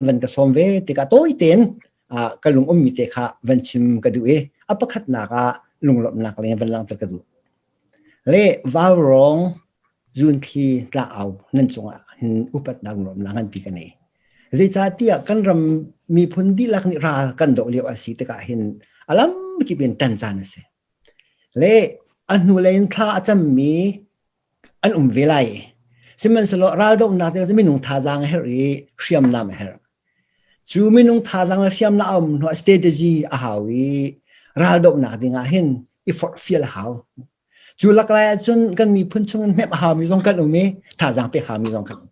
Van ka sawm ve tikah tawi tein ka lung ummi te kha van chim ka duh i a pakhatnak ah lunglawmhnak le van langhter ka duh. Le vaurawng zunthli tla-au nan cungah hin upatnak lunglawmhnak nganpi ka nei. Zeicahtiah kan ram miphun dihlak nih ral kan doh lio a si tikah hin a lam kip in ṭan caan a si. Le a hnulei in thla a cammi an um ve lai. Sihmanhsehlaw raldohnak cu minung thazaang a herh i hriamnam a herh. Cu minung thazaang le hriamnam a um hnuah strategy a hau i raldohnak ding ah hin i forhfial a hau. Cu laklai ahcun kan miphun chung in hnemh a haumi zong kan um i thazaang pek haumi zong kan um.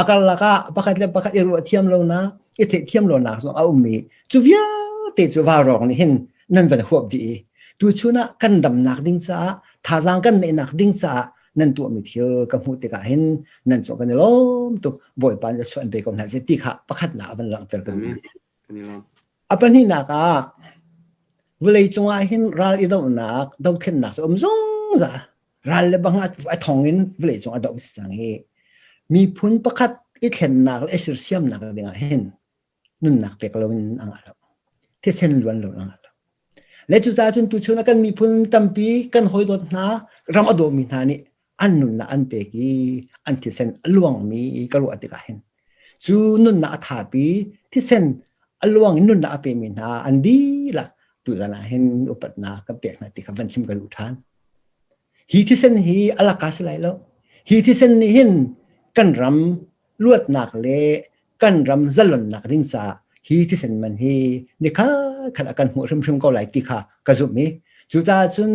A karlak ah pakhat le pakhat i ruah thiam lonak, i theih thiam lonak zong a um i cu vialte cu vaurawng nih hin nan van huap dih i tuchun ah kan damnak ding caah thazaang kan neihnak ding caah nan tuahmi thil ka hmuh tikah hin nan cung kan i lawm tuk Bawipa nih chuah an pe ko hna seh ti kha pakhatnak a van langhter ka duh. A pahnihnak ah vawlei cungah hin ral i dohnak dothlennak cu um zungzal ral le bang a thong in vawlei cung a doh si cang i miphun pakhat i thlennak le i sersiamnak ding ah hin nunnak pek lo in a ngah lo thisen luan lo a ngah lo le cucaah cun tuchun ah kan miphun tampi kan hawidawt hna ram a dawmi hna nih an nunnak an pek i an thisen a luangmi ka ruah tikah hin cu nunnak a thapi thisen a luang in nunnak a pemi hna an dihlak tuzan ah hin upatnak kan pek hna ti kha van chim ka duh ṭhan. Hi thisen hi a laka si lai lo. Hi thisen nih hin kan ram luatnak le kan ram zalonnak ding caah hi thisen man hi nikhat khat a kan hmuh hrimhrim ko lai ti kha ka zumh i cucaah cun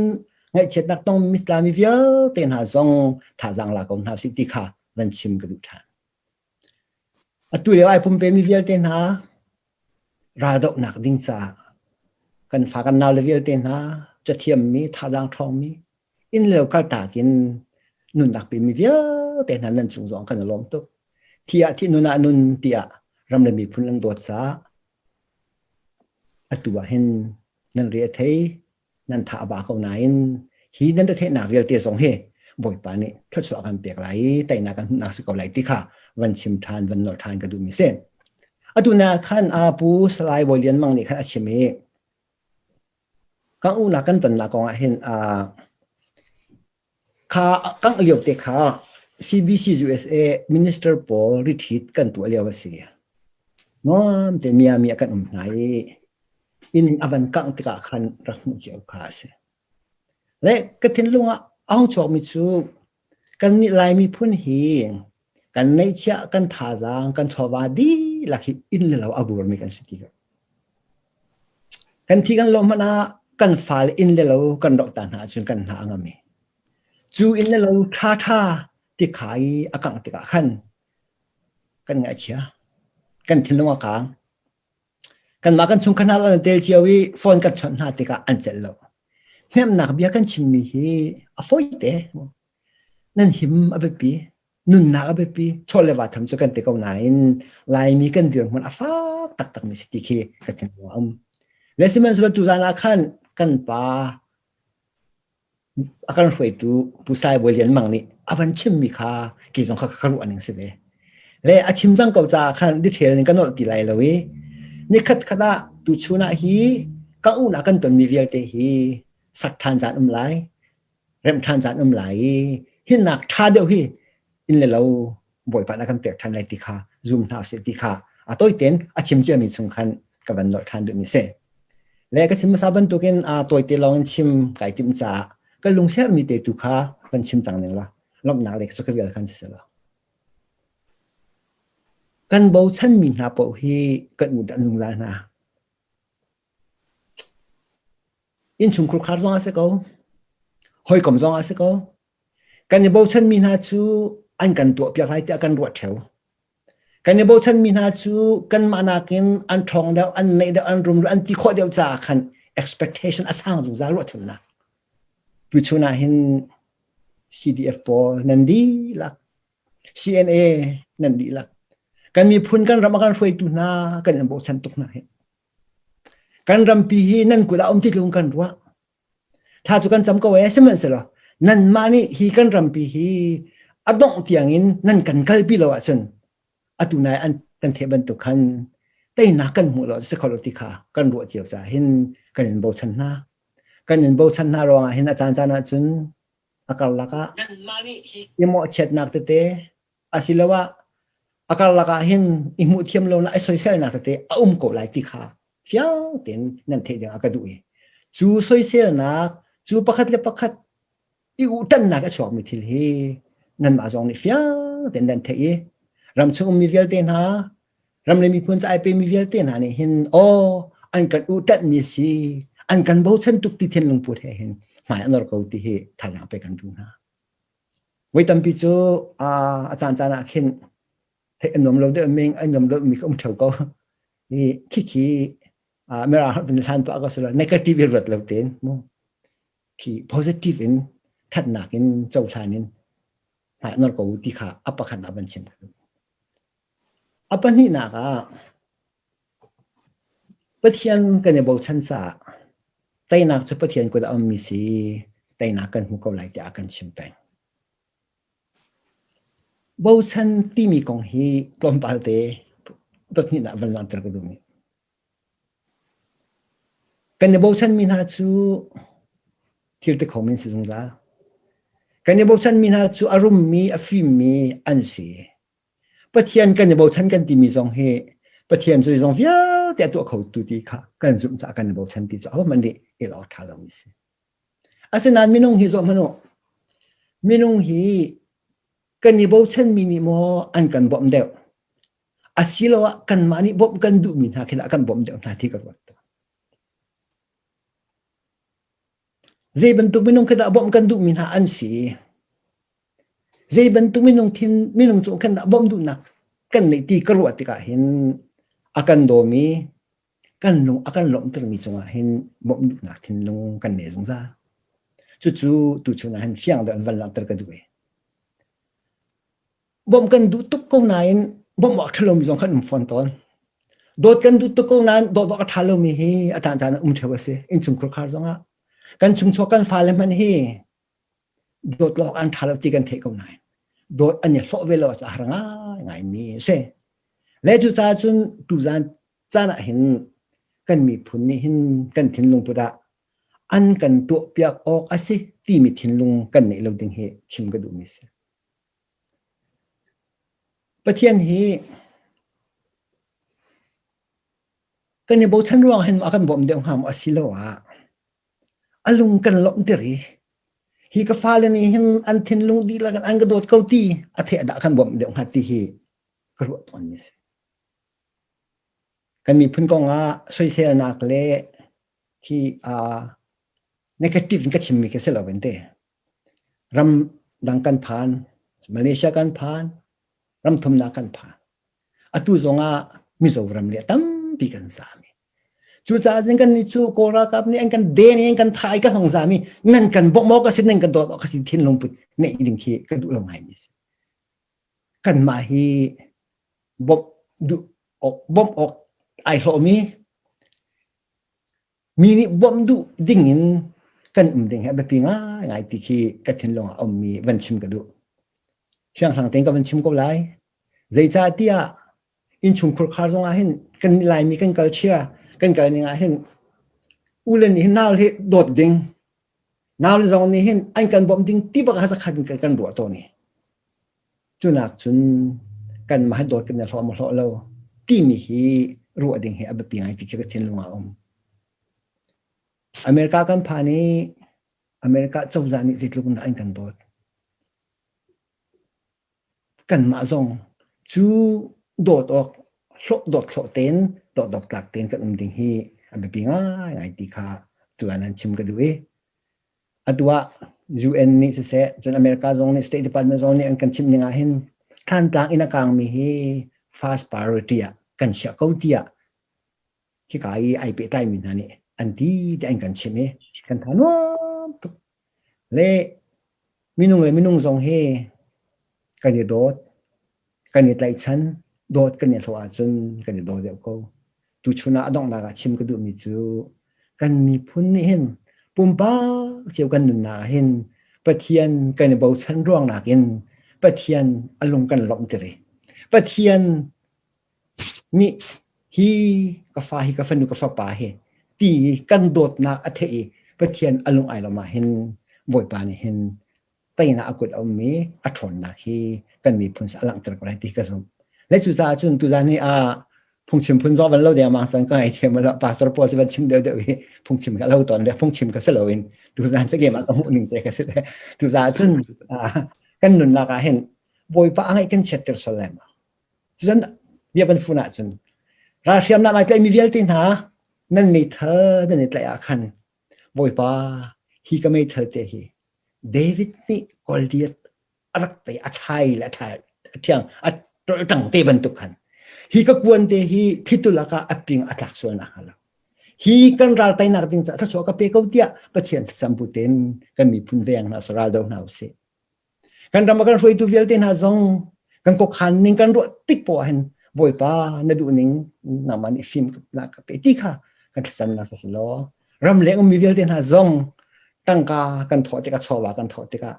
ngaihchiatnak tong mitlami vialte hna zong thazaang la ko hna usih ti kha van chim ka duh ṭhan. Atu lio ai pumpemi vialte hna raldohnak ding caah kan fa kan naule vialte hna cathiammi thazaang ṭhawngmi inn le lo kaltak in nunnak pemi vialte hna nan cung zong kan i lawm tuk. Thi ah thi nun ah nun tiah ram le miphun an dawt caah atu ah hin nan re a thei nan tha a ba ko nain hi nan retheihnak vialte zong hi Bawipa nih thluachuah kan pek lai i teinak kan hmuhnak si ko lai ti kha van chim ṭhan van nolh ṭhan ka duhmi si. Atu na khan a pu Salai Bawi Lian Mang nih khan a chim i kan unak kan tonnak kong ah hin Kha kangh lio te kha CBC USA minister pawl retreat kan tuah lio a si. Nuam te Miami ah kan um hna i inn a van kangh tikah khan rak hmuh cio kha a si. Le ka thinlung ah a hung chuakmi cu kannih Lai miphun hi kan neihchiah kan thazaang kan chawva dihlak hi inn le lo a burmi kan si ti lo. Kan thi kan lawh hmanh ah kan fale inn le lo kan roh ta hna ahcun kan hna a ngam i cu inn le lo ṭhaṭha tikha i a kangh tikah khan kan ngaihchia kan thinlung a kaang kanmah kan chungkhar hna an tel cio i phone kan chawnh hna tikah an celh lo hnemhnak bia kan chimmi hi a fawi te nan him a biapi nunnak a biapi chaw le va tham cu kan ti ko nain Laimi kan dirhmun a fak taktakmi si ti khi ka thinlung a um. Le sihmanhsehlaw tuzan ah khan kan pa a kan hruaitu Pu Sai Bawi Lian Mang nih a van chimmi kha kei zong kha ka ruah ning si ve. Le a chim cang ko caah khan detail in ka nolh ti lai lo i nikhat khat ah tuchun ah hi ka unah kan tonmi vialte hi sak ṭhan caan um lai remh ṭhan caan um lai i hinnak ṭha deuh hi inn le lo Bawipa na kan pek ṭhan lai ti kha zum hna usih ti kha a tawitein a chim ciami chung khan ka van nolh ṭhan duhmi si. Le ka chim hmasa bantukin a tawite lawng in chim kai timh caah ka lungsermi te tu kha van chim cang ning la lawmhnak le ka vial khan si lo. Kan bochanmi hna paoh hi kan u dah zungzal hna. Innchungkhur khar zong a si ko. Hawikom zong a si ko. Kan i bochanmi hna cu an kan tuahpiak lai tiah kan ruah ṭheo. Kan i bochanmi hna cu kanmah nakin an ṭhawng deuh, an neih deuh, an rum deuh, an ti khawh deuh caah khan expectation a sang zungzal ruahchannak. Tuchun ah hin CDF pawl nan dihlak, CNA nan dihlak, kan miphun kan ram a kan hruaitu hna kan in bochan tuk hna hi. Kan rampi hi nan kut ah um ti tlung kan ruah. Thla cu kan cam ko ee sihmanhsehlaw nanmah nih hi kan rampi hi a dongh tiangin nan kan kalpi lo ahcun atu nai an Kan theih bantuk khan teinak kan hmuh lo si kho lo ti kha kan ruah cio caah hin kan in bochan hna. Kan in bochan hna ruangah hin a caan caan ahcun a karlak ah i mawhchiatnak tete asiloah a karlak ah hin i hmuh thiam lonak i soiselnak tete a um ko lai ti kha fiang tein nan theih ding ah ka duh i cu soiselnak cu pakhat le pakhat i uhṭannak a chuakmi thil hi nanmah zong nih fiang tein nan theih i ramchung ummi vialte hna ram le miphun ca ai pemi vialte hna nih hin aw an kan uhṭanhmi si an kan bochan tuk ti thinlung put he hin hmai an or ko ti hi thazaang pe kan duh hna. Voi tampi cu a caan caan ah khin hei an nuam lo deuh ming an nuam lo mi ka um theo ko. I khikhi mirang hlan tuah ko silo negative i ruat lo tein mu khi positive in thatnak in cohlan in hmai nor ko ti kha a pakhat ah van chim ka duh. A pahnihnak ah Pathian kan i bochan caah teinak cu Pathian kut ah a ummi si teinak kan hmu ko lai tiah a kan chim peng. Bochan timi kong hi tlawmpal te dothnihnak van langhter ka duhmi. Kan i bochanmi hna cu thil ti kho men si zungzal. Kan i bochanmi hna cu a rummi, a fimmi an si. Pathian kan i bochan kan timi zong hi Pathian cu zeizong vialte a tuah khotu ti kha kan zumh caah kan i bochan ti cu ahohmanh nih el awk ṭha lomi a si. Asinain minung hi zoh hmanh u. Minung hi kan i bochanmi nih maw an kan bawmh deuh asiloah kanmah nih bawmh kan duhmi hna khin ah kan bawmh deuh hna ti ka ruat tawn. Zei bantuk minung khi dah bawmh kan duhmi hna an si? Zei bantuk minung thin minung cung khan dah bawmh duhnak kan neih ti ka ruah tikah hin a kan dawmi kan lung a kan lawmhtermi cungah hin bawmh duhnak thinlung kan nei zungzal. Cucu tuchun ah hin fiang deuh in van langhter ka duh i. Bawmh kan duh tuk ko nain bawmh awk ṭha lomi zong kan um fawn tawn. Dawt kan duh tuk ko nain dawt awk a ṭha lomi hi a caan caan ah um ṭheo a si. Innchungkhur khar zongah kan chungchuak kan fale hmanh hi dawt lo awk an ṭha lo ti kan theih ko nain dawt an i hlawh ve lo a har ngaingaimi a si. Le cucaah cun tuzaan caan ah hin kan miphun nih hin kan thinlung put ah an kan tuahpiak awk a si timi thinlung kan neih lo ding hi chim ka duhmi a si. Pathian hi kan i bochan ruang hin a kan bawmh deuh hnga maw asiloah a lung kan lawmhter i hi ka fale nih hin an thinlung dihlak in an ka dawt ko ti a theih dah kan bawmh deuh hnga ti hi ka ruah tawnmi a si. Kan miphun kong ah soiselnak le hi uh, negative in ka chimmi khi si lo in te. Ram dang kan phan, Malaysia kan phan, ram thumnak kan phan. Atu zong ah Mizoram le tampi kan zami. Cucaah cun kan nih cu Kawl ralkap nih an kan den i an kan thah i kan hong zami nan kan bawmh awk a si nan kan dawt awk a si thinlung put neih ding khi ka duh lo ngaimi a si. Kanmah hi bawmh duh awk bawmh awk ai hlawhmi Mi nih bawmh duh ding in kan um ding hi a biapi ngaingai ti khi ka thinlung ah a ummi van chim ka duh. Fianghlang tein ka van chim ko lai. Zeicah tiah innchungkhur khar zong ah hin kan Laimi kan kal chia kan kal ning ah hin u le nih hin nau hi dawt ding nau le zong nih hin an kan bawmh ding ti bak ah zakhat in kan ruah tawn i Cunak cun kanmah dawt kan i hlawh maw hlawh lo timi hi ruah ding hi a biapi ngai ti khi ka thinlung ah a um. America kan phan i America cozah nih zeitluk in dah an kan dawt. Kanmah zong cu dawt awk hlawh dawt hlawh tein dawt awk tlak tein kan um ding hi a biapi ngaingai ti kha tuan an chim ka duh i Atu ah UN nih siseh, cun America zong nih State Department zong nih an kan chimh ning ah hin Thantlang inn a kaangmi hi first priority ah kan chiah ko tiah khika i ai pehtlaimi hna nih an ti tiah an kan chimh i kan tha nuam tuk. Le minung le minung zong hi kan i dawt, kan i tlaihchan, dawt kan i hlawh ahcun kan i daw deuh ko. Tuchun ah a donghnak ah chim ka duhmi cu kan miphun nih hin pumpak cio kan nunnak ah hin Pathian kan i bochan ruang nakin Pathian a lung kan lawmhter i Pathian Nih hi ka fa hi ka fanu ka fapa hi ti kan dawtnak a theih i Pathian a lung ai lawm ah hin Bawipa nih hin teinak a kut a ummi a ṭhawnnak hi kan miphun a langhter ko lai ti ka zumh. Le cucaah cun tuzan hi a phungchim phun zawh van lo dengmang cang ka ngaithiam lo pastor pawl cu van chim deuh deuh hi phungchim ka lo tawn le phungchim ka si loin tuzan cu keimah ka hmuh ning te ka si le tuzaah cun kan nunnak ah hin Bawipa a ngaih kan chiatter sual lai ma cun bia van fun ahcun ralhriamnam ai tlaihmi vialte hna nan meithal nan i tlaih ah khan Bawipa hi ka meithal te hi David nih Goliath a rak tei a chai le a ṭhai a thiang a ṭang te bantuk khan hi ka kuan te hi thlitu lakah a ping a tlak sual nak hnga lo hi kan ral teinak ding caah thluachuah ka pe ko tiah Pathian thlacam bu tein kan miphun veng hna ral do hna usih Kan ram a kan hruaitu vialte hna zong kan kawkhan ning kan ruah tik poah hin Bawipa na duh ning nangmah nih fim na ka pe ti kha kan thlacamnak si law ramleng ummi vialte hna zong tangka kan thawh tikah chawva kan thawh tikah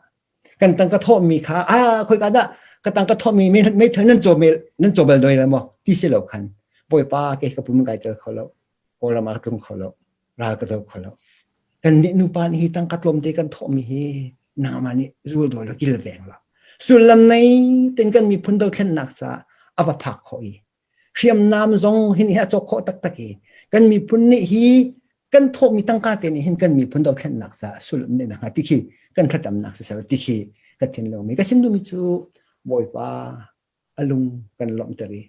kan tangka thawhmi kha a khoika dah ka tangka thawhmi meithal nan caw nan caw bal doi la maw ti si lo khan Bawipa ke ka pum kai tel kho lo Kawlram ah ka tlung kho lo ral ka do kho lo kan nih nupa nih hi tangka tlawmte kan thawhmi hi nangmah nih zul daw lo kilveng lo sullam nei ten kan miphun dothlennak caah a va phak khawh i hriamnam zong hin hi a cawk khawh taktak i kan miphun nih hi kan thawhmi tangka te nih hin kan miphun dothlennak caah sullam ne hnga ti khi kan thlacamnak si ti khi ka thinlung mi ka chim duhmi cu Bawipa a lung kan lawmhter i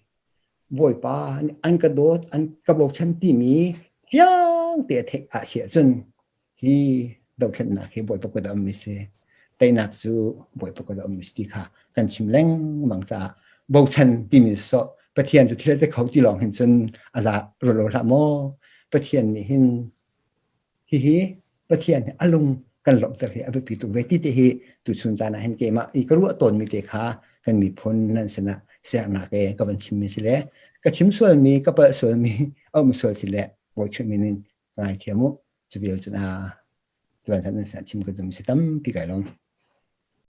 Bawipa nih an ka dawt an ka bochan timi fiang te a theih ah si ahcun hi dothlennak hi Bawipa kut a ummi si teinak cu Bawipa kut a ummi si ti kha kan chim lengmang caah bochan timi sawh Pathian cu thil te kho ti lawng hin cun a za rolo hlah maw Pathian nih hin Hihi Pathian hi a lung kan lawmhter hi a biapi tuk ve ti te hi tuchun caan ah hin keimah i ka ruah tawnmi te kha kan miphun nan sinah siaknak e ka van chimmi si le ka chim sualmi ka palh sualmi a um sual si le Bawi Khrih min in ka ngaithiam u cu vial cun a tuan nan sinah chim ka dum si tampi kai lawm.